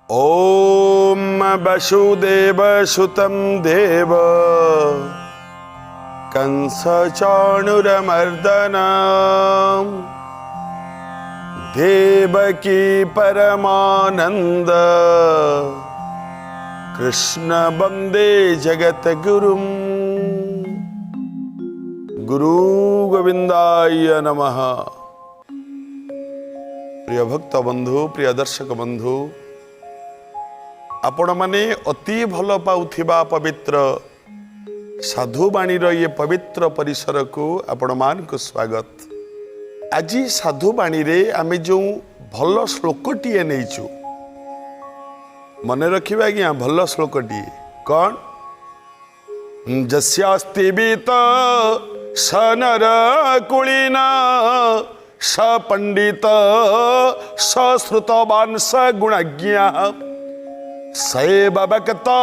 ॐ वसुदेव सुतं देव कंसचाणूरमर्दन, देवकी परमानन्द, कृष्ण वन्दे जगद्गुरुम्। गुरु गोविन्दाय नमः। ପ୍ରିୟ ଭକ୍ତ ବନ୍ଧୁ, ପ୍ରିୟ ଦର୍ଶକ ବନ୍ଧୁ, ଆପଣମାନେ ଅତି ଭଲ ପାଉଥିବା ପବିତ୍ର ସାଧୁବାଣୀର ଇଏ ପବିତ୍ର ପରିସରକୁ ଆପଣମାନଙ୍କୁ ସ୍ୱାଗତ। ଆଜି ସାଧୁବାଣୀରେ ଆମେ ଯେଉଁ ଭଲ ଶ୍ଲୋକଟିଏ ନେଇଛୁ, ମନେ ରଖିବେ ଆଜ୍ଞା, ଭଲ ଶ୍ଲୋକଟିଏ କ'ଣ? ଯସ୍ୟାସ୍ତି ବିତ୍ତ ସ ନର କୁଳୀନ, ସ ପଣ୍ଡିତ ସ ଶ୍ରୁତବାନ ସ ଗୁଣଜ୍ଞ, ସ ଏବ ବକ୍ତା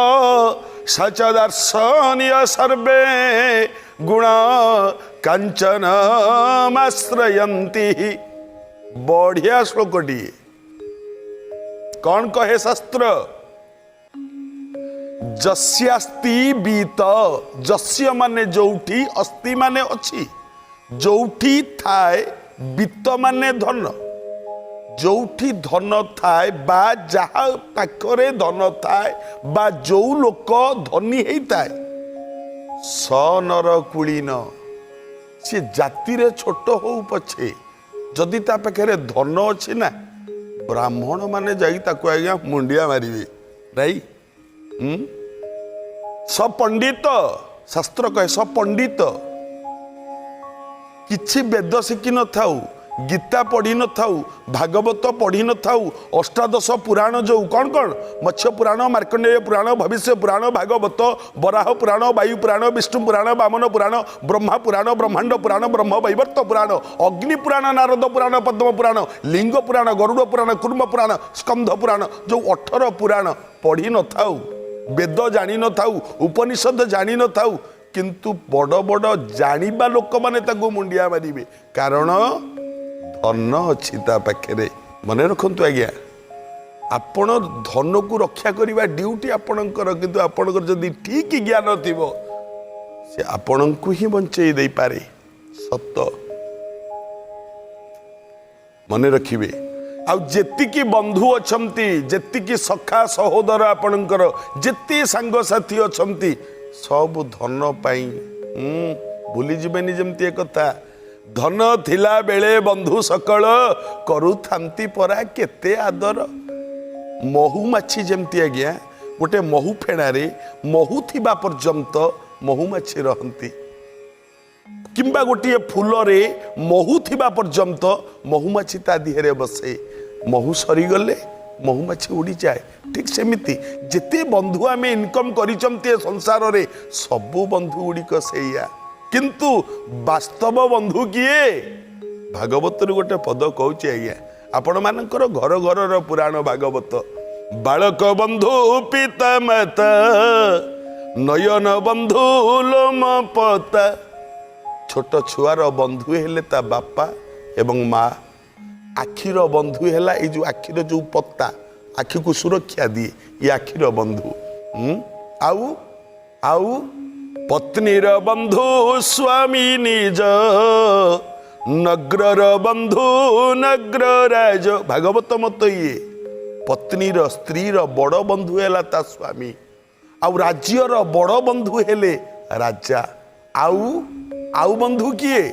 ସ ଚ ଦର୍ଶନୀୟ, ସର୍ବେ ଗୁଣ କାଞ୍ଚନମାଶ୍ରୟନ୍ତି। ବଢିଆ ଶ୍ଲୋକଟିଏ। କ'ଣ କହେ ଶାସ୍ତ୍ର? ଯସ୍ୟାସ୍ତି ବିତ୍ତ। ଯସ୍ୟ ମାନେ ଯୋଉଠି, ଅସ୍ତି ମାନେ ଅଛି, ଯୋଉଠି ଥାଏ, ବିତ୍ତ ମାନେ ଧନ, ଯୋଉଠି ଧନ ଥାଏ ବା ଯାହା ପାଖରେ ଧନ ଥାଏ ବା ଯୋଉ ଲୋକ ଧନୀ ହେଇଥାଏ, ସ ନର କୁଳୀନ, ସିଏ ଜାତିରେ ଛୋଟ ହଉ ପଛେ, ଯଦି ତା ପାଖରେ ଧନ ଅଛି ନା, ବ୍ରାହ୍ମଣ ମାନେ ଯାଇ ତାକୁ ଆଜ୍ଞା ମୁଣ୍ଡିଆ ମାରିବେ ନାଇଁ? ସ ପଣ୍ଡିତ, ଶାସ୍ତ୍ର କହେ ସ ପଣ୍ଡିତ। କିଛି ବେଦ ଶିଖିନଥାଉ, ଗୀତା ପଢ଼ି ନଥାଉ, ଭାଗବତ ପଢ଼ି ନଥାଉ, ଅଷ୍ଟାଦଶ ପୁରାଣ ଯୋଉ କ'ଣ କ'ଣ, ମତ୍ସ୍ୟ ପୁରାଣ, ମାର୍କଣ୍ଡେୟ ପୁରାଣ, ଭବିଷ୍ୟ ପୁରାଣ, ଭାଗବତ, ବରାହ ପୁରାଣ, ବାୟୁ ପୁରାଣ, ବିଷ୍ଣୁ ପୁରାଣ, ବାମନ ପୁରାଣ, ବ୍ରହ୍ମା ପୁରାଣ, ବ୍ରହ୍ମାଣ୍ଡ ପୁରାଣ, ବ୍ରହ୍ମ ବୈବର୍ତ୍ତ ପୁରାଣ, ଅଗ୍ନି ପୁରାଣ, ନାରଦ ପୁରାଣ, ପଦ୍ମ ପୁରାଣ, ଲିଙ୍ଗ ପୁରାଣ, ଗରୁଡ଼ ପୁରାଣ, କୁର୍ମ ପୁରାଣ, ସ୍କନ୍ଧ ପୁରାଣ, ଯୋଉ 18 ପୁରାଣ ପଢ଼ି ନଥାଉ, ବେଦ ଜାଣିନଥାଉ, ଉପନିଷଦ ଜାଣିନଥାଉ, କିନ୍ତୁ ବଡ଼ ବଡ଼ ଜାଣିବା ଲୋକମାନେ ତାକୁ ମୁଣ୍ଡିଆ ମାରିବେ, କାରଣ ଧନ ଅଛି ତା ପାଖରେ। ମନେ ରଖନ୍ତୁ ଆଜ୍ଞା, ଆପଣ ଧନକୁ ରକ୍ଷା କରିବା ଡ୍ୟୁଟି ଆପଣଙ୍କର, କିନ୍ତୁ ଆପଣଙ୍କର ଯଦି ଠିକ ଜ୍ଞାନ ଥିବ, ସେ ଆପଣଙ୍କୁ ହିଁ ବଞ୍ଚେଇ ଦେଇପାରେ। ସତ ମନେ ରଖିବେ। ଆଉ ଯେତିକି ବନ୍ଧୁ ଅଛନ୍ତି, ଯେତିକି ସଖା ସହୋଦର ଆପଣଙ୍କର, ଯେତେ ସାଙ୍ଗସାଥି ଅଛନ୍ତି, ସବୁ ଧନ ପାଇଁ। ଭୁଲିଯିବେନି ଯେମିତି ଏ କଥା। ଧନ ଥିଲା ବେଳେ ବନ୍ଧୁ ସକଳ କରୁଥାନ୍ତି ପରା କେତେ ଆଦର। ମହୁମାଛି ଯେମିତି ଆଜ୍ଞା, ଗୋଟେ ମହୁ ଫେଣାରେ ମହୁ ଥିବା ପର୍ଯ୍ୟନ୍ତ ମହୁମାଛି ରହନ୍ତି, କିମ୍ବା ଗୋଟିଏ ଫୁଲରେ ମହୁ ଥିବା ପର୍ଯ୍ୟନ୍ତ ମହୁମାଛି ତା ଦେହରେ ବସେ, ମହୁ ସରିଗଲେ ମହୁମାଛି ଉଡ଼ିଯାଏ। ଠିକ୍ ସେମିତି ଯେତେ ବନ୍ଧୁ ଆମେ ଇନକମ୍ କରିଛନ୍ତି ଏ ସଂସାରରେ, ସବୁ ବନ୍ଧୁ ଗୁଡ଼ିକ ସେଇଆ। କିନ୍ତୁ ବାସ୍ତବ ବନ୍ଧୁ କିଏ? ଭାଗବତରୁ ଗୋଟେ ପଦ କହୁଛି ଆଜ୍ଞା, ଆପଣମାନଙ୍କର ଘର ଘରର ପୁରାଣ ଭାଗବତ। ବାଳକ ବନ୍ଧୁ ପିତା ମାତା, ନୟନ ବନ୍ଧୁ ଲୋମ ପତା। ଛୋଟ ଛୁଆର ବନ୍ଧୁ ହେଲେ ତା ବାପା ଏବଂ ମା। ଆଖିର ବନ୍ଧୁ ହେଲା ଏଇ ଯୋଉ ଆଖିର ଯୋଉ ପତା, ଆଖିକୁ ସୁରକ୍ଷା ଦିଏ, ଏ ଆଖିର ବନ୍ଧୁ। ଆଉ ଆଉ ପତ୍ନୀର ବନ୍ଧୁ ସ୍ୱାମୀ ନିଜ, ନଗ୍ରର ବନ୍ଧୁ ନଗ୍ର ରାଜ। ଭାଗବତ ମତ ଇଏ। ପତ୍ନୀର, ସ୍ତ୍ରୀର ବଡ଼ ବନ୍ଧୁ ହେଲା ତା ସ୍ୱାମୀ, ଆଉ ରାଜ୍ୟର ବଡ଼ ବନ୍ଧୁ ହେଲେ ରାଜା। ଆଉ ଆଉ ବନ୍ଧୁ କିଏ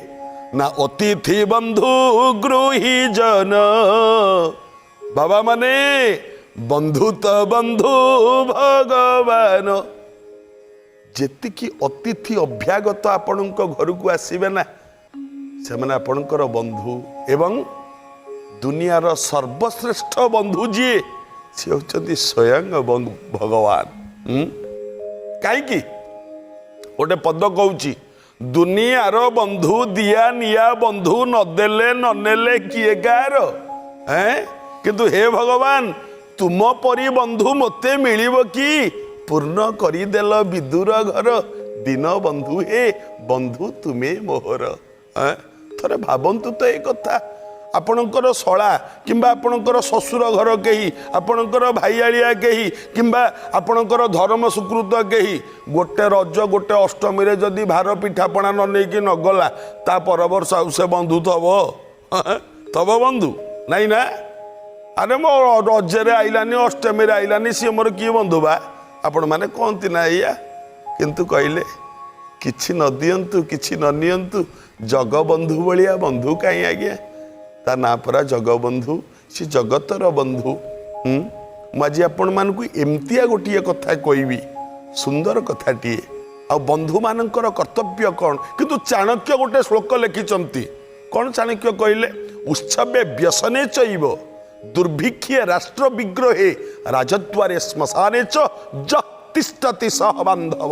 ନା ଅତିଥି ବନ୍ଧୁ ଗୃହୀ ଜନ। ବାବା ମାନେ, ବନ୍ଧୁ ତ ବନ୍ଧୁ ଭଗବାନ। ଯେତିକି ଅତିଥି ଅଭ୍ୟାଗତ ଆପଣଙ୍କ ଘରକୁ ଆସିବେ ନା, ସେମାନେ ଆପଣଙ୍କର ବନ୍ଧୁ। ଏବଂ ଦୁନିଆର ସର୍ବଶ୍ରେଷ୍ଠ ବନ୍ଧୁ ଯିଏ, ସିଏ ହେଉଛନ୍ତି ସ୍ୱୟଂ ଭଗବାନ। କାହିଁକି ଗୋଟେ ପଦ କହୁଛି, ଦୁନିଆର ବନ୍ଧୁ ଦିଆ ନିଆ ବନ୍ଧୁ, ନଦେଲେ ନନେଲେ କିଏ କାହାର ଏଁ? କିନ୍ତୁ ହେ ଭଗବାନ, ତୁମ ପରି ବନ୍ଧୁ ମୋତେ ମିଳିବ କି? ପୂର୍ଣ୍ଣ କରିଦେଲ ବିଦୁର ଘର, ଦୀନ ବନ୍ଧୁ ହେ ବନ୍ଧୁ ତୁମେ ମୋହର। ଏଁ? ଥରେ ଭାବନ୍ତୁ ତ ଏ କଥା। ଆପଣଙ୍କର ଶଳା କିମ୍ବା ଆପଣଙ୍କର ଶ୍ୱଶୁର ଘର କେହି, ଆପଣଙ୍କର ଭାଇଆଳିଆ କେହି, କିମ୍ବା ଆପଣଙ୍କର ଧର୍ମ ସୁକୃତ କେହି ଗୋଟେ ରଜ ଗୋଟେ ଅଷ୍ଟମୀରେ ଯଦି ଭାର ପିଠାପଣା ନ ନେଇକି ନଗଲା, ତା ପରବର୍ଷ ଆଉ ସେ ବନ୍ଧୁ ଥବ ଥବ ବନ୍ଧୁ ନାଇଁ ନା? ଆରେ ମୋ ରଜରେ ଆଇଲାନି, ଅଷ୍ଟମୀରେ ଆଇଲାନି, ସିଏ ମୋର କିଏ ବନ୍ଧୁ ବା? ଆପଣମାନେ କହନ୍ତି ନା ଏଇଆ? କିନ୍ତୁ କହିଲେ କିଛି ନ ଦିଅନ୍ତୁ, କିଛି ନ ନିଅନ୍ତୁ, ଜଗବନ୍ଧୁ ଭଳିଆ ବନ୍ଧୁ କାହିଁ ଆଜ୍ଞା? ତା ନାଁ ପରା ଜଗବନ୍ଧୁ, ସେ ଜଗତର ବନ୍ଧୁ। ମୁଁ ଆଜି ଆପଣମାନଙ୍କୁ ଏମିତିଆ ଗୋଟିଏ କଥା କହିବି, ସୁନ୍ଦର କଥାଟିଏ। ଆଉ ବନ୍ଧୁମାନଙ୍କର କର୍ତ୍ତବ୍ୟ କ'ଣ? କିନ୍ତୁ ଚାଣକ୍ୟ ଗୋଟେ ଶ୍ଲୋକ ଲେଖିଛନ୍ତି। କ'ଣ ଚାଣକ୍ୟ କହିଲେ? ଉତ୍ସବେ ବ୍ୟସନେ ଚୈବ ଦୁର୍ଭିକ୍ଷେ ରାଷ୍ଟ୍ର ବିଗ୍ରହେ ରାଜଦ୍ୱାରେ ଶ୍ମଶାନେ ଚ ଯଃ ତିଷ୍ଠତି ସହ ବାନ୍ଧବ।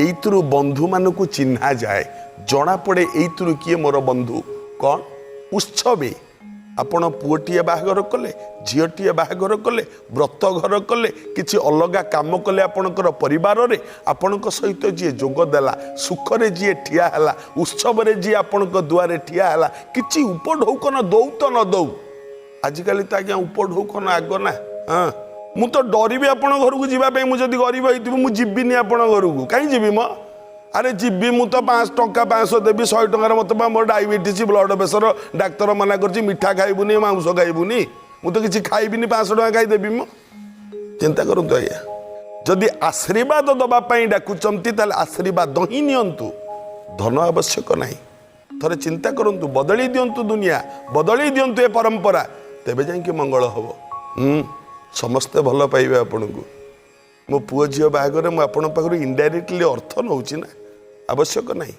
ଏଇଥିରୁ ବନ୍ଧୁମାନଙ୍କୁ ଚିହ୍ନା ଯାଏ, ଜଣାପଡ଼େ ଏଇଥିରୁ କିଏ ମୋର ବନ୍ଧୁ। କ'ଣ ଉତ୍ସବେ? ଆପଣ ପୁଅଟିଏ ବାହାଘର କଲେ, ଝିଅଟିଏ ବାହାଘର କଲେ, ବ୍ରତ ଘର କଲେ, କିଛି ଅଲଗା କାମ କଲେ, ଆପଣଙ୍କର ପରିବାରରେ ଆପଣଙ୍କ ସହିତ ଯିଏ ଯୋଗ ଦେଲା, ସୁଖରେ ଯିଏ ଠିଆ ହେଲା, ଉତ୍ସବରେ ଯିଏ ଆପଣଙ୍କ ଦୁଆରେ ଠିଆ ହେଲା, କିଛି ଉପଢୌକନ ଦଉ ତ ନ ଦଉ। ଆଜିକାଲି ତ ଆଜ୍ଞା ଉପଢୌକନ ଆଗ ନା। ହଁ, ମୁଁ ତ ଡରିବି ଆପଣଙ୍କ ଘରକୁ ଯିବା ପାଇଁ। ମୁଁ ଯଦି ଗରିବ ହେଇଥିବି, ମୁଁ ଯିବିନି ଆପଣଙ୍କ ଘରକୁ। କାହିଁ ଯିବି ମ? ଆରେ ଯିବି ମୁଁ ତ 500 ଟଙ୍କା, 500 ଦେବି, 100 ଟଙ୍କାରେ ମୋତେ ବା ମୋର ଡାଇବେଟିସ୍, ବ୍ଲଡ଼ ପ୍ରେସର, ଡାକ୍ତର ମନା କରିଛି ମିଠା ଖାଇବୁନି, ମାଂସ ଖାଇବୁନି। ମୁଁ ତ କିଛି ଖାଇବିନି, 500 ଟଙ୍କା ଖାଇଦେବି ମୁଁ? ଚିନ୍ତା କରନ୍ତୁ ଆଜ୍ଞା। ଯଦି ଆଶୀର୍ବାଦ ଦେବା ପାଇଁ ଡାକୁଛନ୍ତି, ତାହେଲେ ଆଶୀର୍ବାଦ ହିଁ ନିଅନ୍ତୁ, ଧନ ଆବଶ୍ୟକ ନାହିଁ। ଥରେ ଚିନ୍ତା କରନ୍ତୁ, ବଦଳେଇ ଦିଅନ୍ତୁ ଦୁନିଆ, ବଦଳେଇ ଦିଅନ୍ତୁ ଏ ପରମ୍ପରା, ତେବେ ଯାଇକି ମଙ୍ଗଳ ହବ। ସମସ୍ତେ ଭଲ ପାଇବେ ଆପଣଙ୍କୁ। ମୋ ପୁଅ ଝିଅ ବାହାଘରରେ ମୁଁ ଆପଣଙ୍କ ପାଖରୁ ଇନଡାଇରେକ୍ଟଲି ଅର୍ଥ ନେଉଛି ନା? ଆବଶ୍ୟକ ନାହିଁ।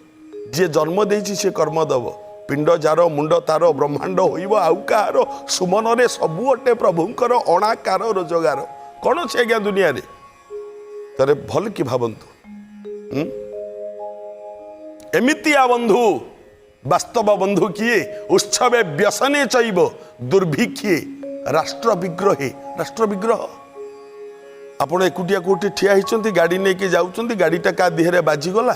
ଯିଏ ଜନ୍ମ ଦେଇଛି, ସିଏ କର୍ମ ଦେବ। ପିଣ୍ଡ ଯାର, ମୁଣ୍ଡ ତାର, ବ୍ରହ୍ମାଣ୍ଡ ହୋଇବ ଆଉ କାହାର? ସୁମନରେ ସବୁ ଅଟେ ପ୍ରଭୁଙ୍କର, ଅଣାକାର ରୋଜଗାର। କ'ଣ ଅଛି ଆଜ୍ଞା ଦୁନିଆରେ? ଥରେ ଭଲ କି ଭାବନ୍ତୁ। ଏମିତିଆ ବନ୍ଧୁ, ବାସ୍ତବ ବନ୍ଧୁ କିଏ? ଉତ୍ସବେ ବ୍ୟସନେ ଚୈବ ଦୁର୍ଭିକ୍ଷେ ରାଷ୍ଟ୍ର ବିଗ୍ରହେ। ରାଷ୍ଟ୍ର ବିଗ୍ରହ, ଆପଣ ଏକୁଟିଆ କୋଉଠି ଠିଆ ହେଇଛନ୍ତି, ଗାଡ଼ି ନେଇକି ଯାଉଛନ୍ତି, ଗାଡ଼ିଟା କାହା ଦେହରେ ବାଜିଗଲା,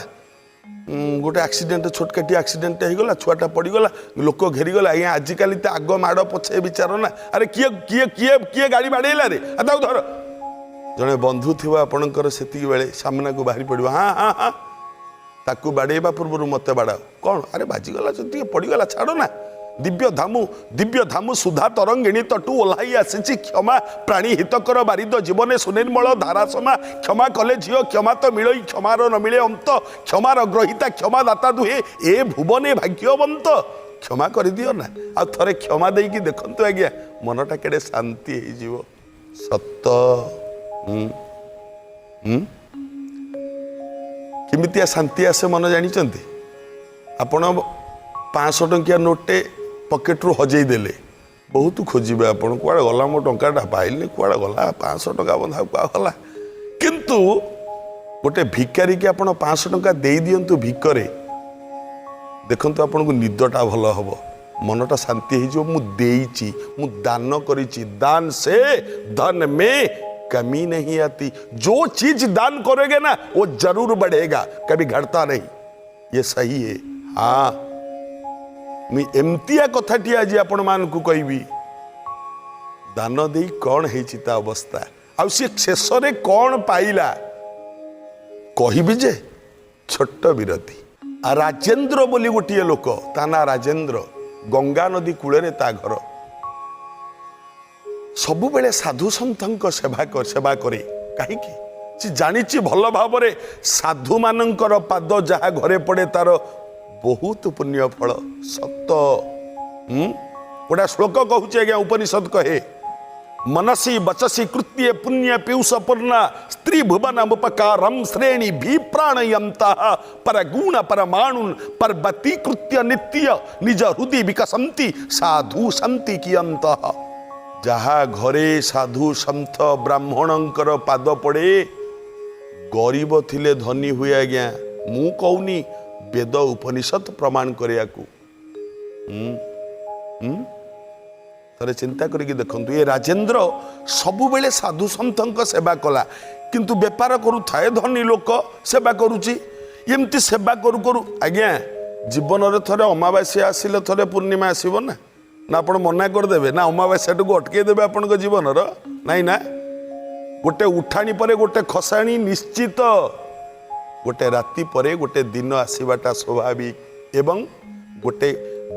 ଗୋଟେ ଆକ୍ସିଡେଣ୍ଟ, ଛୋଟକାଟିଆ ଆକ୍ସିଡେଣ୍ଟ ହେଇଗଲା, ଛୁଆଟା ପଡ଼ିଗଲା, ଲୋକ ଘେରିଗଲା। ଆଜ୍ଞା, ଆଜିକାଲି ତ ଆଗ ମାଡ଼ ପଛେ ବିଚାର ନା। ଆରେ କିଏ କିଏ କିଏ କିଏ ଗାଡ଼ି ବାଡ଼େଇଲା ରେ, ଆଉ ତାକୁ ଧର। ଜଣେ ବନ୍ଧୁ ଥିବ ଆପଣଙ୍କର, ସେତିକି ବେଳେ ସାମ୍ନାକୁ ବାହାରି ପଡ଼ିବ, ହଁ ହଁ ହଁ, ତାକୁ ବାଡ଼େଇବା ପୂର୍ବରୁ ମୋତେ ବାଡ଼ାଅ। କ'ଣ? ଆରେ ବାଜିଗଲା ଯଦି ଟିକେ ପଡ଼ିଗଲା, ଛାଡ଼ ନା। ଦିବ୍ୟ ଧାମୁ, ଦିବ୍ୟ ଧାମୁ ସୁଧା ତରଙ୍ଗିଣୀ ତଟୁ ଓହ୍ଲାଇ ଆସିଛି କ୍ଷମା, ପ୍ରାଣୀ ହିତକର ବାରିଦ ଜୀବନେ ସୁନିର୍ମଳ ଧାରା ସମା। କ୍ଷମା କଲେ ଝିଅ କ୍ଷମା ତ ମିଳଇ, କ୍ଷମାର ନ ମିଳେ ଅନ୍ତ। କ୍ଷମାର ଗ୍ରହିତା କ୍ଷମା ଦାତା ଦୁହେଁ ଏ ଭୁବନେ ଭାଗ୍ୟବନ୍ତ। କ୍ଷମା କରିଦିଅ ନା। ଆଉ ଥରେ କ୍ଷମା ଦେଇକି ଦେଖନ୍ତୁ ଆଜ୍ଞା, ମନଟା କେଡ଼େ ଶାନ୍ତି ହେଇଯିବ। ସତ। ହୁଁ ହୁଁ କେମିତିଆ ଶାନ୍ତି ଆସେ ମନ ଜାଣିଛନ୍ତି? ଆପଣ 500 ଟଙ୍କିଆ ନୋଟଟେ ପକେଟରୁ ହଜେଇ ଦେଲେ, ବହୁତ ଖୋଜିବେ ଆପଣ, କୁଆଡ଼େ ଗଲା ମୋ ଟଙ୍କାଟା, ପାଇଲିନି, କୁଆଡ଼େ ଗଲା 500 ଟଙ୍କା ବନ୍ଧା, କୁଆଡ଼େ ଗଲା? କିନ୍ତୁ ଗୋଟେ ଭିକାରୀକି ଆପଣ 500 ଟଙ୍କା ଦେଇ ଦିଅନ୍ତୁ ଭିକରେ, ଦେଖନ୍ତୁ ଆପଣଙ୍କୁ ନିଦଟା ଭଲ ହବ, ମନଟା ଶାନ୍ତି ହେଇଯିବ। ମୁଁ ଦେଇଛି, ମୁଁ ଦାନ କରିଛି। दान से धन में कमी नहीं आती। जो चीज दान करोगे ना, वो जरूर बढ़ेगा, कभी घटता नहीं। ये सही है। हाँ, ମୁଁ ଏମିତିଆ କଥାଟି ଆଜି ଆପଣମାନଙ୍କୁ କହିବି। ଦାନ ଦେଇ କ'ଣ ହେଇଛି ତା ଅବସ୍ଥା, ଆଉ ସିଏ ଶେଷରେ କ'ଣ ପାଇଲା, କହିବି ଯେ ଛୋଟ ବିରତି। ଆଉ ରାଜେନ୍ଦ୍ର ବୋଲି ଗୋଟିଏ ଲୋକ, ତା ନାଁ ରାଜେନ୍ଦ୍ର, ଗଙ୍ଗା ନଦୀ କୂଳରେ ତା ଘର। ସବୁବେଳେ ସାଧୁ ସନ୍ଥଙ୍କ ସେବା କରେ। କାହିଁକି? ସେ ଜାଣିଛି ଭଲ ଭାବରେ, ସାଧୁମାନଙ୍କର ପାଦ ଯାହା ଘରେ ପଡ଼େ, ତାର ବହୁତ ପୁଣ୍ୟ ଫଳ। ସତ। ଗୋଟେ ଶ୍ଲୋକ କହୁଛି ଆଜ୍ଞା, ଉପନିଷଦ କହେ, मनसि वचसि कृत्ये पुण्य पीयूष पूर्णा स्त्री भुवन उपकारम श्रेणी भी प्राणयंता पर गुण परमाणु पर्वती कृत्य नित्य निज हृदय विकसंति साधु सन्ति कियନ୍ତ। ଯାହା ଘରେ ସାଧୁ ସନ୍ଥ ବ୍ରାହ୍ମଣଙ୍କର ପାଦ ପଡ଼େ, ଗରିବ ଥିଲେ ଧନୀ ହୁଏ। ଆଜ୍ଞା, ମୁଁ କହୁନି, ବେଦ ଉପନିଷଦ ପ୍ରମାଣ କରିବାକୁ। ହୁଁ ହୁଁ ଥରେ ଚିନ୍ତା କରିକି ଦେଖନ୍ତୁ। ଏ ରାଜେନ୍ଦ୍ର ସବୁବେଳେ ସାଧୁ ସନ୍ଥଙ୍କ ସେବା କଲା, କିନ୍ତୁ ବେପାର କରୁଥାଏ, ଧନୀ ଲୋକ, ସେବା କରୁଛି। ଏମିତି ସେବା କରୁ କରୁ ଆଜ୍ଞା ଜୀବନରେ ଥରେ ଅମାବାସ୍ୟା ଆସିଲେ ଥରେ ପୂର୍ଣ୍ଣିମା ଆସିବ ନା? ନା ଆପଣ ମନା କରିଦେବେ, ନା ଅମାବାସ୍ୟାଟାକୁ ଅଟକେଇ ଦେବେ ଆପଣଙ୍କ ଜୀବନର? ନାଇଁ ନା। ଗୋଟେ ଉଠାଣି ପରେ ଗୋଟେ ଖସାଣି ନିଶ୍ଚିତ, ଗୋଟେ ରାତି ପରେ ଗୋଟେ ଦିନ ଆସିବାଟା ସ୍ୱାଭାବିକ, ଏବଂ ଗୋଟେ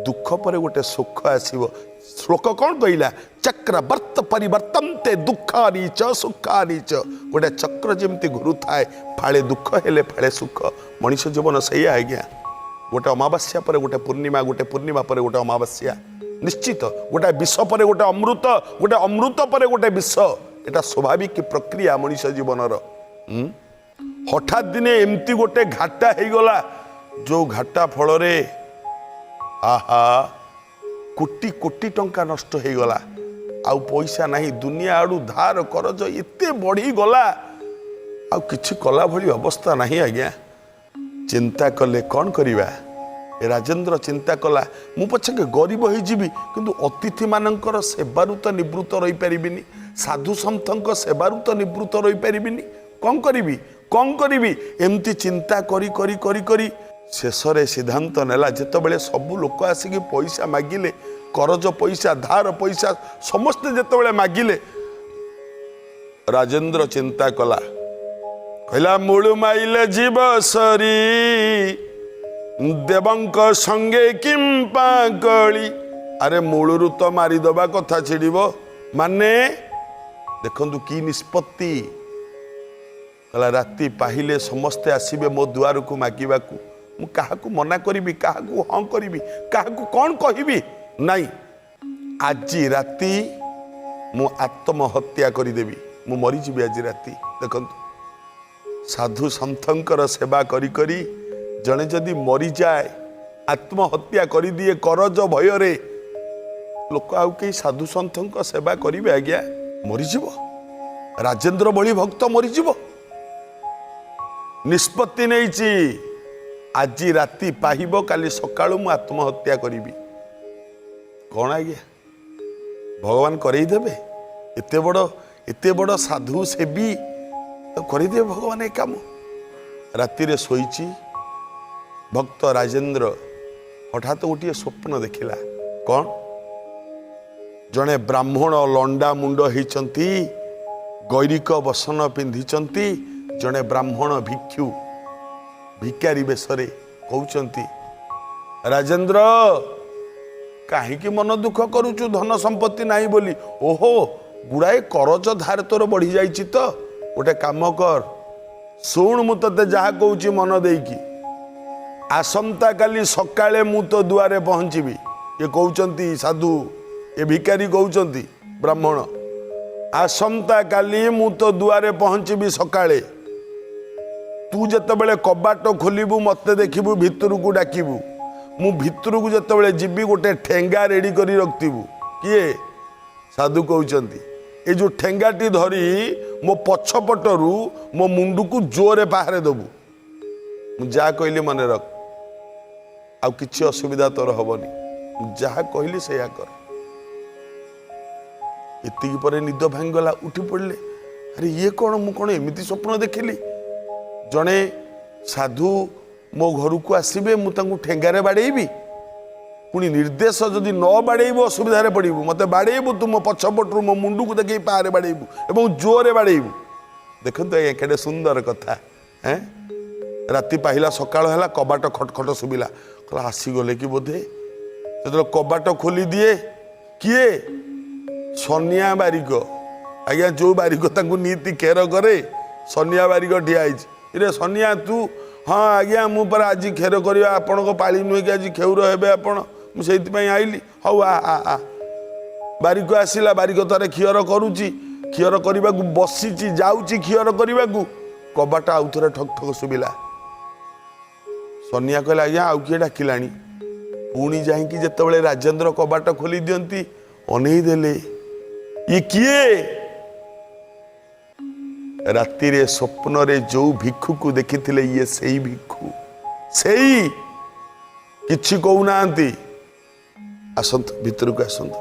ଦୁଃଖ ପରେ ଗୋଟେ ସୁଖ ଆସିବ। ଶ୍ଲୋକ କ'ଣ କହିଲା? ଚକ୍ରବର୍ତ୍ତ ପରିବର୍ତ୍ତନ୍ତେ ଦୁଃଖାନି ଚ ସୁଖାନି ଚ। ଗୋଟେ ଚକ୍ର ଯେମିତି ଘୁରୁଥାଏ, ଫାଳେ ଦୁଃଖ ହେଲେ ଫାଳେ ସୁଖ। ମଣିଷ ଜୀବନ ସେଇଆ ଆଜ୍ଞା। ଗୋଟେ ଅମାବାସ୍ୟା ପରେ ଗୋଟେ ପୂର୍ଣ୍ଣିମା, ଗୋଟେ ପୂର୍ଣ୍ଣିମା ପରେ ଗୋଟେ ଅମାବାସ୍ୟା ନିଶ୍ଚିତ। ଗୋଟେ ବିଷ ପରେ ଗୋଟେ ଅମୃତ, ଗୋଟେ ଅମୃତ ପରେ ଗୋଟେ ବିଷ। ଏଟା ସ୍ୱାଭାବିକ ପ୍ରକ୍ରିୟା ମଣିଷ ଜୀବନର। ହଠାତ୍ ଦିନେ ଏମିତି ଗୋଟେ ଘାଟା ହେଇଗଲା, ଯୋଉ ଘାଟା ଫଳରେ ଆହା କୋଟି କୋଟି ଟଙ୍କା ନଷ୍ଟ ହେଇଗଲା। ଆଉ ପଇସା ନାହିଁ, ଦୁନିଆ ଆଡ଼ୁ ଧାର କରଜ ଏତେ ବଢ଼ିଗଲା, ଆଉ କିଛି କଲା ଭଳି ଅବସ୍ଥା ନାହିଁ ଆଜ୍ଞା। ଚିନ୍ତା କଲେ କ'ଣ କରିବା? ଏ ରାଜେନ୍ଦ୍ର ଚିନ୍ତା କଲା, ମୁଁ ପଛକେ ଗରିବ ହେଇଯିବି, କିନ୍ତୁ ଅତିଥିମାନଙ୍କର ସେବାରୁ ତ ନିବୃତ୍ତ ରହିପାରିବିନି, ସାଧୁ ସନ୍ଥଙ୍କ ସେବାରୁ ତ ନିବୃତ୍ତ ରହିପାରିବିନି। କ'ଣ କରିବି, କ'ଣ କରିବି? ଏମିତି ଚିନ୍ତା କରି କରି କରି କରି ଶେଷରେ ସିଦ୍ଧାନ୍ତ ନେଲା, ଯେତେବେଳେ ସବୁ ଲୋକ ଆସିକି ପଇସା ମାଗିଲେ, କରଜ ପଇସା, ଧାର ପଇସା, ସମସ୍ତେ ଯେତେବେଳେ ମାଗିଲେ, ରାଜେନ୍ଦ୍ର ଚିନ୍ତା କଲା, କହିଲା ମୂଳୁ ମାଇଲେ ଯିବ ସରି, ଦେବଙ୍କ ସଙ୍ଗେ କିମ୍ପା କଳି। ଆରେ ମୂଳରୁ ତ ମାରିଦବା କଥା ଛିଡ଼ିବ। ମାନେ ଦେଖନ୍ତୁ କି ନିଷ୍ପତ୍ତି। କହିଲା ରାତି ପାହିଲେ ସମସ୍ତେ ଆସିବେ ମୋ ଦୁଆରକୁ ମାଗିବାକୁ, ମୁଁ କାହାକୁ ମନା କରିବି, କାହାକୁ ହଁ କରିବି, କାହାକୁ କ'ଣ କହିବି? ନାଇଁ, ଆଜି ରାତି ମୁଁ ଆତ୍ମହତ୍ୟା କରିଦେବି, ମୁଁ ମରିଯିବି ଆଜି ରାତି। ଦେଖନ୍ତୁ, ସାଧୁ ସନ୍ଥଙ୍କର ସେବା କରି କରି ଜଣେ ଯଦି ମରିଯାଏ, ଆତ୍ମହତ୍ୟା କରିଦିଏ କରଜ ଭୟରେ, ଲୋକ ଆଉ କେହି ସାଧୁ ସନ୍ଥଙ୍କ ସେବା କରିବେ ଆଜ୍ଞା? ମରିଯିବ, ରାଜେନ୍ଦ୍ର ଭଳି ଭକ୍ତ ମରିଯିବ। ନିଷ୍ପତ୍ତି ନେଇଛି, ଆଜି ରାତି ପାହିବ, କାଲି ସକାଳୁ ମୁଁ ଆତ୍ମହତ୍ୟା କରିବି। କ'ଣ ଆଜ୍ଞା ଭଗବାନ କରେଇ ଦେବେ? ଏତେ ବଡ଼ ସାଧୁ ସେବୀ ତ କରିଦେବେ ଭଗବାନ ଏ କାମ? ରାତିରେ ଶୋଇଛି ଭକ୍ତ ରାଜେନ୍ଦ୍ର, ହଠାତ୍ ଗୋଟିଏ ସ୍ୱପ୍ନ ଦେଖିଲା। କ'ଣ? ଜଣେ ବ୍ରାହ୍ମଣ ଲଣ୍ଡା ମୁଣ୍ଡ ହେଇଛନ୍ତି, ଗୈରିକ ବସନ ପିନ୍ଧିଛନ୍ତି, ଜଣେ ବ୍ରାହ୍ମଣ ଭିକ୍ଷୁ ଭିକାରୀ ବେଶରେ କହୁଛନ୍ତି, ରାଜେନ୍ଦ୍ର, କାହିଁକି ମନ ଦୁଃଖ କରୁଛୁ ଧନ ସମ୍ପତ୍ତି ନାହିଁ ବୋଲି? ଓହୋ, ଗୁଡ଼ାଏ କରଜ ଧାର ତୋର ବଢ଼ିଯାଇଛି ତ? ଗୋଟେ କାମ କର, ଶୁଣ, ମୁଁ ତତେ ଯାହା କହୁଛି ମନ ଦେଇକି। ଆସନ୍ତାକାଲି ସକାଳେ ମୁଁ ତୋ ଦୁଆରେ ପହଞ୍ଚିବି। ଏ କହୁଛନ୍ତି ସାଧୁ, ଏ ଭିକାରୀ କହୁଛନ୍ତି ବ୍ରାହ୍ମଣ, ଆସନ୍ତାକାଲି ମୁଁ ତୋ ଦୁଆରେ ପହଞ୍ଚିବି ସକାଳେ। ତୁ ଯେତେବେଳେ କବାଟ ଖୋଲିବୁ, ମୋତେ ଦେଖିବୁ, ଭିତରକୁ ଡାକିବୁ। ମୁଁ ଭିତରକୁ ଯେତେବେଳେ ଯିବି, ଗୋଟେ ଠେଙ୍ଗା ରେଡ଼ି କରି ରଖିଥିବୁ। କିଏ? ସାଧୁ କହୁଛନ୍ତି। ଏ ଯେଉଁ ଠେଙ୍ଗାଟି ଧରି ମୋ ପଛପଟରୁ ମୋ ମୁଣ୍ଡକୁ ଜୋରରେ ପାହାରେ ଦେବୁ। ମୁଁ ଯାହା କହିଲି ମନେ ରଖ, ଆଉ କିଛି ଅସୁବିଧା ତୋର ହବନି। ମୁଁ ଯାହା କହିଲି ସେଇଆ କର। ଏତିକି ପରେ ନିଦ ଭାଙ୍ଗିଗଲା, ଉଠି ପଡ଼ିଲେ। ଆରେ ଇଏ କ'ଣ? ମୁଁ କ'ଣ ଏମିତି ସ୍ୱପ୍ନ ଦେଖିଲି? ଜଣେ ସାଧୁ ମୋ ଘରକୁ ଆସିବେ, ମୁଁ ତାଙ୍କୁ ଠେଙ୍ଗାରେ ବାଡ଼େଇବି। ପୁଣି ନିର୍ଦ୍ଦେଶ, ଯଦି ନ ବାଡ଼େଇବୁ ଅସୁବିଧାରେ ପଡ଼ିବୁ। ମୋତେ ବାଡ଼େଇବୁ ତୁ, ମୋ ପଛପଟରୁ ମୋ ମୁଣ୍ଡକୁ ଦେଖେଇ ପାହାରେ ବାଡ଼େଇବୁ ଏବଂ ଜୋରରେ ବାଡ଼େଇବୁ। ଦେଖନ୍ତୁ ଆଜ୍ଞା, କେଡ଼େ ସୁନ୍ଦର କଥା। ଏଁ ରାତି ପାହିଲା, ସକାଳ ହେଲା, କବାଟ ଖଟ ଖଟ ଶୁଭିଲା। କହିଲା ଆସିଗଲେ କି ବୋଧେ। ଯେତେବେଳେ କବାଟ ଖୋଲି ଦିଏ, କିଏ? ସନିଆ ବାରିକ ଆଜ୍ଞା, ଯୋଉ ବାରିକ ତାଙ୍କୁ ନିତି ଖେର କରେ, ସନିଆ ବାରିକ ଠିଆ ହେଇଛି। ରେ ସନିଆ, ତୁ? ହଁ ଆଜ୍ଞା, ମୁଁ ପରା ଆଜି ଖେର କରିବା ଆପଣଙ୍କ ପାଳି ନୁହେଁ କି? ଆଜି ଖେଉର ହେବେ ଆପଣ, ମୁଁ ସେଇଥିପାଇଁ ଆଇଲି। ହଉ ଆ ଆ ଆ। ବାରିକ ଆସିଲା, ବାରିକ ତାର ଖିଅର କରୁଛି, ଖିଅର କରିବାକୁ ବସିଛି, ଯାଉଛି ଖିଅର କରିବାକୁ, କବାଟ ଆଉ ଥରେ ଠକ୍ ଠକ୍ ଶୁଭିଲା। ସନିଆ କହିଲା, ଆଜ୍ଞା ଆଉ କିଏ ଡାକିଲାଣି। ପୁଣି ଯାଇକି ଯେତେବେଳେ ରାଜେନ୍ଦ୍ର କବାଟ ଖୋଲି ଦିଅନ୍ତି, ଅନେଇ ଦେଲେ, ଇଏ କିଏ? ରାତିରେ ସ୍ୱପ୍ନରେ ଯୋଉ ଭିକ୍ଷୁକୁ ଦେଖିଥିଲେ, ଇଏ ସେଇ ଭିକ୍ଷୁ। ସେଇ କିଛି କହୁନାହାନ୍ତି, ଆସନ୍ତୁ, ଭିତରକୁ ଆସନ୍ତୁ।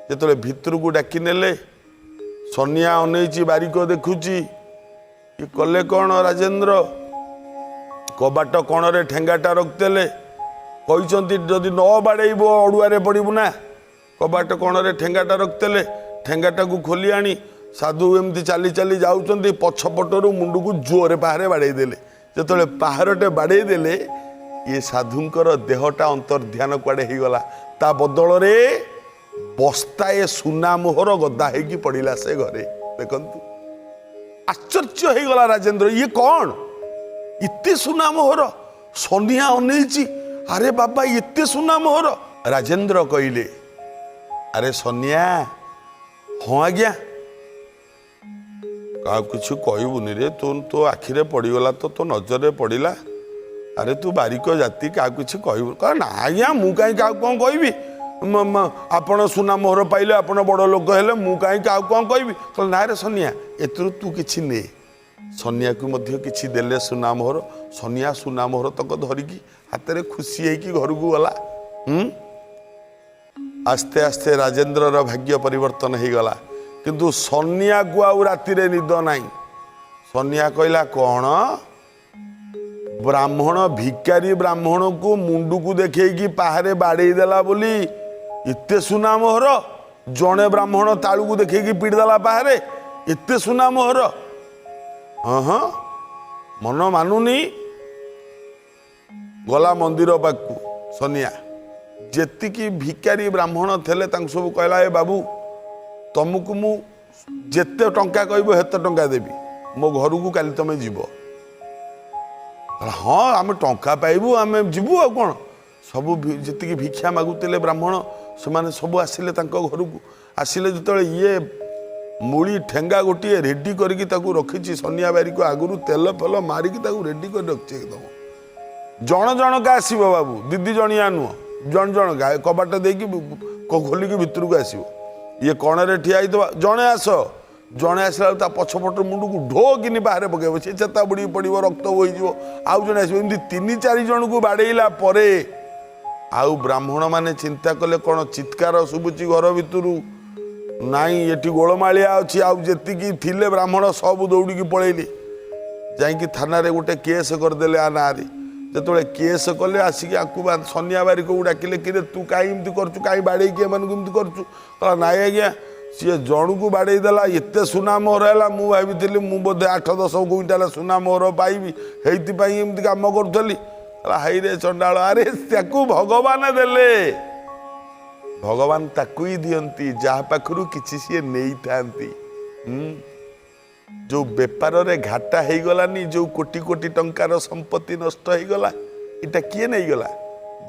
ଯେତେବେଳେ ଭିତରକୁ ଡାକି ନେଲେ, ସନିଆ ଅନେଇଛି, ବାରିକ ଦେଖୁଛି। ଇଏ କଲେ କ'ଣ? ରାଜେନ୍ଦ୍ର କବାଟ କଣରେ ଠେଙ୍ଗାଟା ରଖିଦେଲେ। କହିଛନ୍ତି ଯଦି ନ ବାଡ଼େଇବ ଅଡ଼ୁଆରେ ପଡ଼ିବୁ ନା। କବାଟ କୋଣରେ ଠେଙ୍ଗାଟା ରଖିଥିଲେ, ଠେଙ୍ଗାଟାକୁ ଖୋଲି ଆଣି ସାଧୁ ଏମିତି ଚାଲି ଚାଲି ଯାଉଛନ୍ତି, ପଛପଟରୁ ମୁଣ୍ଡକୁ ଜୋରେ ପାହାରେ ବାଡ଼େଇ ଦେଲେ। ଯେତେବେଳେ ପାହାରଟେ ବାଡ଼େଇ ଦେଲେ, ଇଏ ସାଧୁଙ୍କର ଦେହଟା ଅନ୍ତର୍ଧ୍ୟାନ କୁଆଡ଼େ ହେଇଗଲା। ତା ବଦଳରେ ବସ୍ତାଏ ସୁନା ମୋହର ଗଦା ହେଇକି ପଡ଼ିଲା ସେ ଘରେ। ଦେଖନ୍ତୁ, ଆଶ୍ଚର୍ଯ୍ୟ ହେଇଗଲା ରାଜେନ୍ଦ୍ର, ଇଏ କ'ଣ ଏତେ ସୁନା ମୋହର? ସନିଆ ଅନେଇଛି, ଆରେ ବାବା, ଏତେ ସୁନା ମୋହର! ରାଜେନ୍ଦ୍ର କହିଲେ, ଆରେ ସନିଆ। ହଁ ଆଜ୍ଞା। କାହାକୁ କିଛି କହିବୁନି ରେ, ତୁ ତୋ ଆଖିରେ ପଡ଼ିଗଲା ତ, ତୋ ନଜରରେ ପଡ଼ିଲା। ଆରେ ତୁ ବାରିକ ଜାତି, କାହାକୁ କିଛି କହିବୁ? ନା ଆଜ୍ଞା, ମୁଁ କାହିଁ କାହାକୁ କ'ଣ କହିବି? ଆପଣ ସୁନା ମୋହର ପାଇଲେ, ଆପଣ ବଡ଼ ଲୋକ ହେଲେ, ମୁଁ କାହିଁ କାହାକୁ କ'ଣ କହିବି? କହିଲେ, ନା ରେ ସନିଆ, ଏଥିରୁ ତୁ କିଛି ନେ। ସନିଆକୁ ମଧ୍ୟ କିଛି ଦେଲେ ସୁନା ମୋହର। ସନିଆ ସୁନା ମୋହର ତକ ଧରିକି ହାତରେ ଖୁସି ହେଇକି ଘରକୁ ଗଲା। ଆସ୍ତେ ଆସ୍ତେ ରାଜେନ୍ଦ୍ରର ଭାଗ୍ୟ ପରିବର୍ତ୍ତନ ହେଇଗଲା, କିନ୍ତୁ ସନିଆକୁ ଆଉ ରାତିରେ ନିଦ ନାହିଁ। ସନିଆ କହିଲା, କ'ଣ ବ୍ରାହ୍ମଣ, ଭିକାରୀ ବ୍ରାହ୍ମଣକୁ ମୁଣ୍ଡକୁ ଦେଖେଇକି ପାହାରେ ବାଡ଼େଇ ଦେଲା ବୋଲି ଏତେ ସୁନା ମୋହର? ଜଣେ ବ୍ରାହ୍ମଣ ତାଳୁକୁ ଦେଖେଇକି ପିଟି ଦେଲା ପାହାରେ, ଏତେ ସୁନା ମୋହର? ହଁ ହଁ, ମନ ମାନୁନି। ଗଲା ମନ୍ଦିର ପାଖକୁ ସନିଆ। ଯେତିକି ଭିକାରୀ ବ୍ରାହ୍ମଣ ଥିଲେ ତାଙ୍କୁ ସବୁ କହିଲା, ଏ ବାବୁ, ତମକୁ ମୁଁ ଯେତେ ଟଙ୍କା କହିବ ସେତେ ଟଙ୍କା ଦେବି, ମୋ ଘରକୁ କାଲି ତମେ ଯିବ। କହିଲା, ହଁ, ଆମେ ଟଙ୍କା ପାଇବୁ, ଆମେ ଯିବୁ, ଆଉ କ'ଣ? ସବୁ ଯେତିକି ଭିକ୍ଷା ମାଗୁଥିଲେ ବ୍ରାହ୍ମଣ, ସେମାନେ ସବୁ ଆସିଲେ ତାଙ୍କ ଘରକୁ। ଆସିଲେ ଯେତେବେଳେ, ଇଏ ମୂଳି ଠେଙ୍ଗା ଗୋଟିଏ ରେଡି କରିକି ତାକୁ ରଖିଛି। ସନିଆ ବାରିକ ଆଗରୁ ତେଲ ଫେଲ ମାରିକି ତାକୁ ରେଡି କରି ରଖିଛି ଏକଦମ। ଜଣ ଜଣକା ଆସିବ ବାବୁ, ଦିଦି ଜଣିଆ ନୁହଁ, ଜଣ ଜଣକା କବାଟ ଦେଇକି ଖୋଲିକି ଭିତରକୁ ଆସିବ। ଇଏ କଣରେ ଠିଆ ହେଇଥିବ। ଜଣେ ଆସ, ଜଣେ ଆସିଲା ବେଳକୁ ତା ପଛପଟ ମୁଣ୍ଡକୁ ଢୋ କିନି ବାହାରେ ପକେଇବ, ସେ ଚେତା ବୁଡ଼ିକି ପଡ଼ିବ, ରକ୍ତ ବୋହିଯିବ। ଆଉ ଜଣେ ଆସିବ। ଏମିତି ତିନି ଚାରି ଜଣକୁ ବାଡ଼େଇଲା ପରେ ଆଉ ବ୍ରାହ୍ମଣମାନେ ଚିନ୍ତା କଲେ, କ'ଣ ଚିତ୍କାର ଶୁଭୁଛି ଘର ଭିତରୁ? ନାଇଁ, ଏଠି ଗୋଳମାଳିଆ ଅଛି। ଆଉ ଯେତିକି ଥିଲେ ବ୍ରାହ୍ମଣ ସବୁ ଦୌଡ଼ିକି ପଳେଇଲେ, ଯାଇକି ଥାନାରେ ଗୋଟେ କେସ୍ କରିଦେଲେ ଆ ନାଁରେ। ଯେତେବେଳେ କେସ୍ କଲେ, ଆସିକି ଆକୁ ସନିଆ ବାରିକକୁ ଡାକିଲେ, କିରେ, ତୁ କାହିଁ ଏମିତି କରୁଛୁ? କାହିଁ ବାଡ଼େଇକି ଏମାନଙ୍କୁ ଏମିତି କରୁଛୁ? କହିଲା, ନାଇଁ ଆଜ୍ଞା, ସିଏ ଜଣକୁ ବାଡ଼େଇ ଦେଲା, ଏତେ ସୁନା ମୋହର ହେଲା। ମୁଁ ଭାବିଥିଲି ମୁଁ ବୋଧେ 8-10 କୁଇଣ୍ଟାଲ ସୁନା ମୋହର ପାଇବି, ହେଇଥିପାଇଁ ଏମିତି କାମ କରୁଥିଲି। କହିଲା, ହାଇରେ ଚଣ୍ଡାଳ, ଆରେ ତାକୁ ଭଗବାନ ଦେଲେ। ଭଗବାନ ତାକୁ ହିଁ ଦିଅନ୍ତି ଯାହା ପାଖରୁ କିଛି ସିଏ ନେଇଥାନ୍ତି। ଯୋଉ ବେପାରରେ ଘାଟା ହେଇଗଲାନି, ଯୋଉ କୋଟି କୋଟି ଟଙ୍କାର ସମ୍ପତ୍ତି ନଷ୍ଟ ହେଇଗଲା, ଏଇଟା କିଏ ନେଇଗଲା?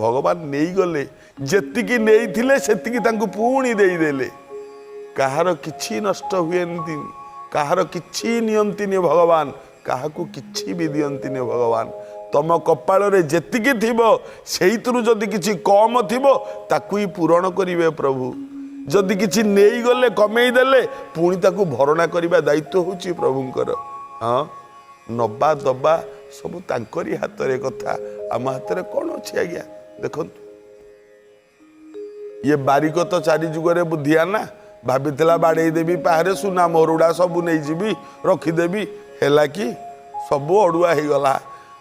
ଭଗବାନ ନେଇଗଲେ। ଯେତିକି ନେଇଥିଲେ ସେତିକି ତାଙ୍କୁ ପୁଣି ଦେଇଦେଲେ। କାହାର କିଛି ନଷ୍ଟ ହୁଏନି, କାହାର କିଛି ନିଅନ୍ତିନି ଭଗବାନ, କାହାକୁ କିଛି ବି ଦିଅନ୍ତିନି ଭଗବାନ। ତମ କପାଳରେ ଯେତିକି ଥିବ, ସେଇଥିରୁ ଯଦି କିଛି କମ ଥିବ, ତାକୁ ହିଁ ପୂରଣ କରିବେ ପ୍ରଭୁ। ଯଦି କିଛି ନେଇଗଲେ, କମେଇ ଦେଲେ, ପୁଣି ତାକୁ ଭରଣା କରିବା ଦାୟିତ୍ୱ ହେଉଛି ପ୍ରଭୁଙ୍କର। ହଁ, ନବା ଦବା ସବୁ ତାଙ୍କରି ହାତରେ କଥା, ଆମ ହାତରେ କ'ଣ ଅଛି ଆଜ୍ଞା? ଦେଖନ୍ତୁ, ଇଏ ବାରିକ ତ ଚାରି ଯୁଗରେ ବୁଦ୍ଧିଆ ନା, ଭାବିଥିଲା ବାଡ଼େଇ ଦେବି ପାହାରେ, ସୁନା ମୋହରୁଡ଼ା ସବୁ ନେଇଯିବି, ରଖିଦେବି। ହେଲା କି? ସବୁ ଅଡ଼ୁଆ ହେଇଗଲା।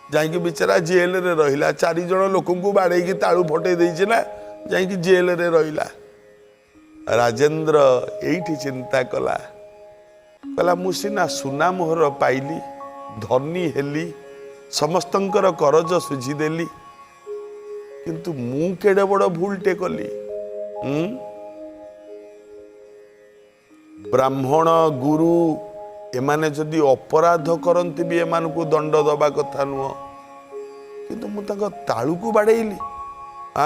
ଯାଇକି ବିଚାରା ଜେଲରେ ରହିଲା। ଚାରି ଜଣ ଲୋକଙ୍କୁ ବାଡ଼େଇକି ତାଳୁ ଫଟେଇ ଦେଇଛି ନା, ଯାଇକି ଜେଲରେ ରହିଲା। ରାଜେନ୍ଦ୍ର ଏଇଠି ଚିନ୍ତା କଲା, କହିଲା, ମୁଁ ସିନା ସୁନା ମୋହର ପାଇଲି, ଧନୀ ହେଲି, ସମସ୍ତଙ୍କର କରଜ ଶୁଝିଦେଲି, କିନ୍ତୁ ମୁଁ କେଡ଼େ ବଡ଼ ଭୁଲଟେ କଲି, ହୁଁ? ବ୍ରାହ୍ମଣ, ଗୁରୁ ଏମାନେ ଯଦି ଅପରାଧ କରନ୍ତି ବି ଏମାନଙ୍କୁ ଦଣ୍ଡ ଦବା କଥା ନୁହଁ, କିନ୍ତୁ ମୁଁ ତାଙ୍କ ତାଳୁକୁ ବାଡ଼େଇଲି। ଆ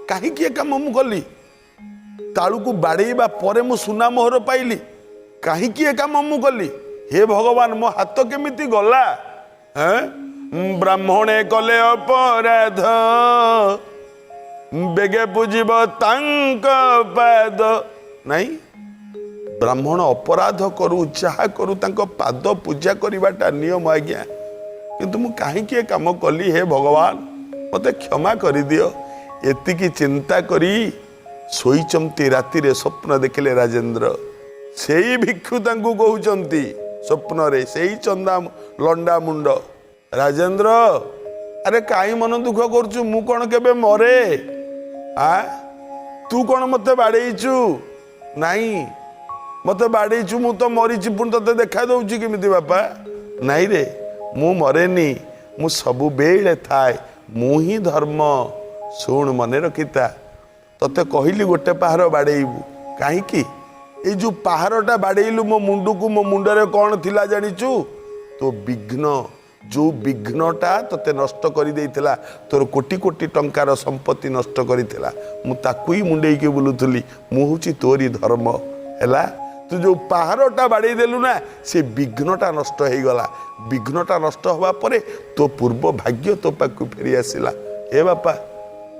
କାହିଁକି ଏ କାମ ମୁଁ କଲି? ତାଳୁକୁ ବାଡ଼େଇବା ପରେ ମୁଁ ସୁନା ମୋହର ପାଇଲି, କାହିଁକି ଏ କାମ ମୁଁ କଲି? ହେ ଭଗବାନ, ମୋ ହାତ କେମିତି ଗଲା? ଏଁ? ବ୍ରାହ୍ମଣେ କଲେ ଅପରାଧ, ବେଗେ ପୂଜିବ ତାଙ୍କ ପାଦ। ନାଇଁ, ବ୍ରାହ୍ମଣ ଅପରାଧ କରୁ, ଯାହା କରୁ, ତାଙ୍କ ପାଦ ପୂଜା କରିବାଟା ନିୟମ ଆଜ୍ଞା। କିନ୍ତୁ ମୁଁ କାହିଁକି ଏ କାମ କଲି? ହେ ଭଗବାନ, ମୋତେ କ୍ଷମା କରିଦିଅ। ଏତିକି ଚିନ୍ତା କରି ଶୋଇଛନ୍ତି। ରାତିରେ ସ୍ୱପ୍ନ ଦେଖିଲେ ରାଜେନ୍ଦ୍ର, ସେଇ ଭିକ୍ଷୁ ତାଙ୍କୁ କହୁଛନ୍ତି ସ୍ୱପ୍ନରେ, ସେଇ ଚନ୍ଦା ଲଣ୍ଡା ମୁଣ୍ଡ, ରାଜେନ୍ଦ୍ର। ଆରେ କାହିଁ ମନ ଦୁଃଖ କରୁଛୁ? ମୁଁ କ'ଣ କେବେ ମରେ? ଆ ତୁ କ'ଣ ମୋତେ ବାଡ଼େଇଛୁ? ନାଇଁ, ମୋତେ ବାଡ଼େଇଛୁ, ମୁଁ ତ ମରିଛି, ପୁଣି ତୋତେ ଦେଖା ଦେଉଛି କେମିତି ବାପା? ନାଇଁ ରେ, ମୁଁ ମରେନି, ମୁଁ ସବୁବେଳେ ଥାଏ, ମୁଁ ହିଁ ଧର୍ମ। ଶୁଣ, ମନେ ରଖିଥା, ତତେ କହିଲି ଗୋଟେ ପାହାର ବାଡ଼େଇବୁ କାହିଁକି? ଏଇ ଯୋଉ ପାହାରଟା ବାଡ଼େଇଲୁ ମୋ ମୁଣ୍ଡକୁ, ମୋ ମୁଣ୍ଡରେ କ'ଣ ଥିଲା ଜାଣିଛୁ? ତୋ ବିଘ୍ନ, ଯୋଉ ବିଘ୍ନଟା ତତେ ନଷ୍ଟ କରିଦେଇଥିଲା, ତୋର କୋଟି କୋଟି ଟଙ୍କାର ସମ୍ପତ୍ତି ନଷ୍ଟ କରିଥିଲା, ମୁଁ ତାକୁ ହିଁ ମୁଣ୍ଡେଇକି ବୁଲୁଥିଲି। ମୁଁ ହେଉଛି ତୋରି ଧର୍ମ। ହେଲା, ତୁ ଯୋଉ ପାହାରଟା ବାଡ଼େଇ ଦେଲୁ ନା, ସେ ବିଘ୍ନଟା ନଷ୍ଟ ହେଇଗଲା। ବିଘ୍ନଟା ନଷ୍ଟ ହେବା ପରେ ତୋ ପୂର୍ବ ଭାଗ୍ୟ ତୋ ପାଖକୁ ଫେରି ଆସିଲା। ଏ ବାପା,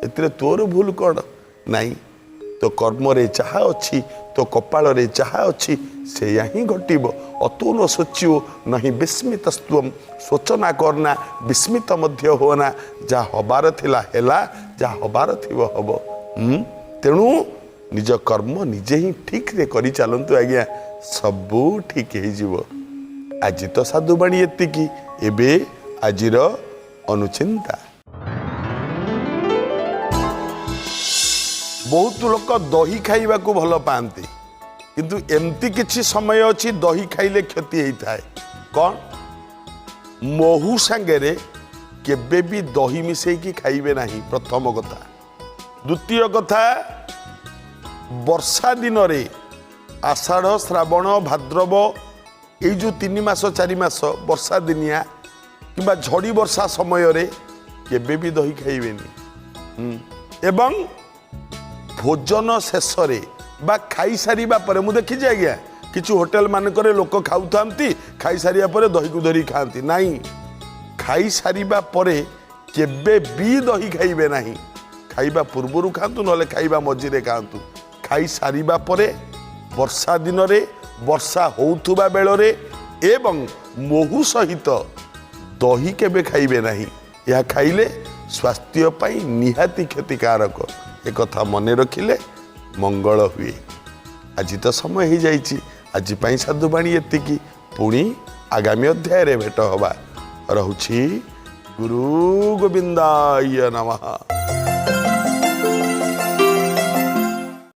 ଏଥିରେ ତୋର ଭୁଲ କ'ଣ? ନାଇଁ, ତୋ କର୍ମରେ ଯାହା ଅଛି, ତୋ କପାଳରେ ଯାହା ଅଛି, ସେଇଆ ହିଁ ଘଟିବ। ଅତୋ ନ ଶୋଚ୍ୟୋ ନାହିଁ ବିସ୍ମିତସ୍ତ୍ୱମ୍। ଶୋଚନା କରନା, ବିସ୍ମିତ ମଧ୍ୟ ହୁଅନା। ଯାହା ହବାର ଥିଲା ହେଲା, ଯାହା ହବାର ଥିବ ହବ। ତେଣୁ ନିଜ କର୍ମ ନିଜେ ହିଁ ଠିକରେ କରି ଚାଲନ୍ତୁ ଆଜ୍ଞା, ସବୁ ଠିକ ହେଇଯିବ। ଆଜି ତ ସାଧୁବାଣୀ ଏତିକି। ଏବେ ଆଜିର ଅନୁଚିନ୍ତା। ବହୁତ ଲୋକ ଦହି ଖାଇବାକୁ ଭଲ ପାଆନ୍ତି, କିନ୍ତୁ ଏମିତି କିଛି ସମୟ ଅଛି ଦହି ଖାଇଲେ କ୍ଷତି ହେଇଥାଏ। କ'ଣ? ମହୁ ସାଙ୍ଗରେ କେବେ ବି ଦହି ମିଶେଇକି ଖାଇବେ ନାହିଁ, ପ୍ରଥମ କଥା। ଦ୍ୱିତୀୟ କଥା, ବର୍ଷା ଦିନରେ ଆଷାଢ଼, ଶ୍ରାବଣ, ଭାଦ୍ରବ, ଏଇ ଯେଉଁ 3 ମାସ 4 ମାସ ବର୍ଷା ଦିନିଆ କିମ୍ବା ଝଡ଼ି ବର୍ଷା ସମୟରେ କେବେ ବି ଦହି ଖାଇବେନି। ଏବଂ ଭୋଜନ ଶେଷରେ ବା ଖାଇସାରିବା ପରେ, ମୁଁ ଦେଖିଛି ଆଜ୍ଞା କିଛି ହୋଟେଲ ମାନଙ୍କରେ ଲୋକ ଖାଉଥାନ୍ତି, ଖାଇସାରିବା ପରେ ଦହିକୁ ଧରି ଖାଆନ୍ତି। ନାଇଁ, ଖାଇସାରିବା ପରେ କେବେ ବି ଦହି ଖାଇବେ ନାହିଁ। ଖାଇବା ପୂର୍ବରୁ ଖାଆନ୍ତୁ, ନହେଲେ ଖାଇବା ମଝିରେ ଖାଆନ୍ତୁ। ଖାଇସାରିବା ପରେ, ବର୍ଷା ଦିନରେ, ବର୍ଷା ହେଉଥିବା ବେଳରେ ଏବଂ ମହୁ ସହିତ ଦହି କେବେ ଖାଇବେ ନାହିଁ। ଏହା ଖାଇଲେ ସ୍ୱାସ୍ଥ୍ୟ ପାଇଁ ନିହାତି କ୍ଷତିକାରକ। ଏକଥା ମନେ ରଖିଲେ ମଙ୍ଗଳ ହୁଏ। ଆଜି ତ ସମୟ ହେଇଯାଇଛି। ଆଜି ପାଇଁ ସାଧୁବାଣୀ ଏତିକି। ପୁଣି ଆଗାମୀ ଅଧ୍ୟାୟରେ ଭେଟ ହେବା। ରହୁଛି। ଗୁରୁ ଗୋବିନ୍ଦାୟ ନମଃ।